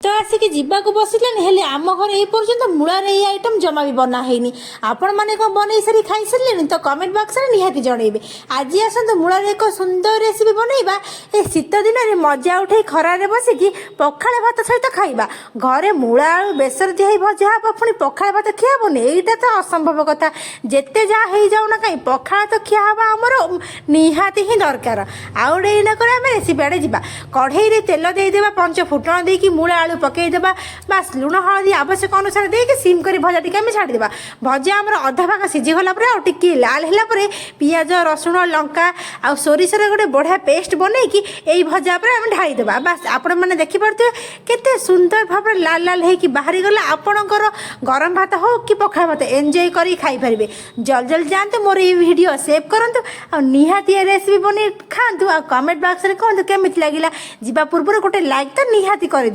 ଶୀତ ଆସିକି ଯିବାକୁ ବସିଲାଣି, ହେଲେ ଆମ ଘରେ ଏଇ ପର୍ଯ୍ୟନ୍ତ ମୂଳାରେ ଏଇ ଆଇଟମ୍ ଜମା ବି ବନା ହେଇନି। ଆପଣମାନେ କ'ଣ ବନେଇ ସାରି ଖାଇସାରିଲେଣି ତ କମେଣ୍ଟ ବକ୍ସରେ ନିହାତି ଜଣେଇବେ। ଆଜି ଆସନ୍ତୁ, ମୂଳାରେ ଏକ ସୁନ୍ଦର ରେସିପି ବନେଇବା। ଏ ଶୀତ ଦିନରେ ମଜା ଉଠେଇ ଖରାରେ ବସିକି ପଖାଳ ଭାତ ସହିତ ଖାଇବା। ଘରେ ମୂଳା ଆଳୁ ବେସର ଦିଆ ହେଇ ଭଜା ହବ, ପୁଣି ପଖାଳ ଭାତ ଖିଆ ହବନି, ଏଇଟା ତ ଅସମ୍ଭବ କଥା। ଯେତେ ଯାହା ହେଇଯାଉ ନା କାହିଁ, ପଖାଳ ତ ଖିଆ ହବା ଆମର ନିହାତି ହିଁ ଦରକାର। ଆଉ ଡେରି ନ କରି ଆମେ ରେସିପି ଆଡ଼େ ଯିବା। କଢ଼େଇରେ ତେଲ ଦେଇଦେବା, ପଞ୍ଚ ଫୁଟଣ ଦେଇକି ମୂଳା ଆଳୁ ପକେଇଦେବା। ବାସ୍, ଲୁଣ ହଳଦୀ ଆବଶ୍ୟକ ଅନୁସାରେ ଦେଇକି ସିମ୍ କରି ଭଜା ଟିକେ ଆମେ ଛାଡ଼ିଦେବା। ଭଜା ଆମର ଅଧା ଭାଗ ସିଝିଗଲା ପରେ ଆଉ ଟିକେ ଲାଲ ହେଲା ପରେ ପିଆଜ, ରସୁଣ, ଲଙ୍କା ଆଉ ସୋରିଷର ଗୋଟେ ବଢ଼ିଆ ପେଷ୍ଟ ବନେଇକି ଏଇ ଭଜା ଉପରେ ଆମେ ଢାଳିଦେବା। ବାସ୍, ଆପଣମାନେ ଦେଖିପାରୁଥିବେ କେତେ ସୁନ୍ଦର ଭାବରେ ଲାଲ ଲାଲ ହେଇକି ବାହାରିଗଲା। ଆପଣଙ୍କର ଗରମ ଭାତ ହଉ କି ପଖାଳ ଭାତ, ଏନ୍ଜୟ କରିକି ଖାଇପାରିବେ। ଜଲ୍ଦି ଜଲ୍ଦି ଯାଆନ୍ତୁ, ମୋର ଏଇ ଭିଡ଼ିଓ ସେଭ୍ କରନ୍ତୁ ଆଉ ନିହାତି ଏ ରେସିପି ବନେଇ ଖାଆନ୍ତୁ ଆଉ କମେଣ୍ଟ ବକ୍ସରେ କୁହନ୍ତୁ କେମିତି ଲାଗିଲା। ଯିବା ପୂର୍ବରୁ ଗୋଟେ ଲାଇକ୍ ତ ନିହାତି କରିଦିଅ।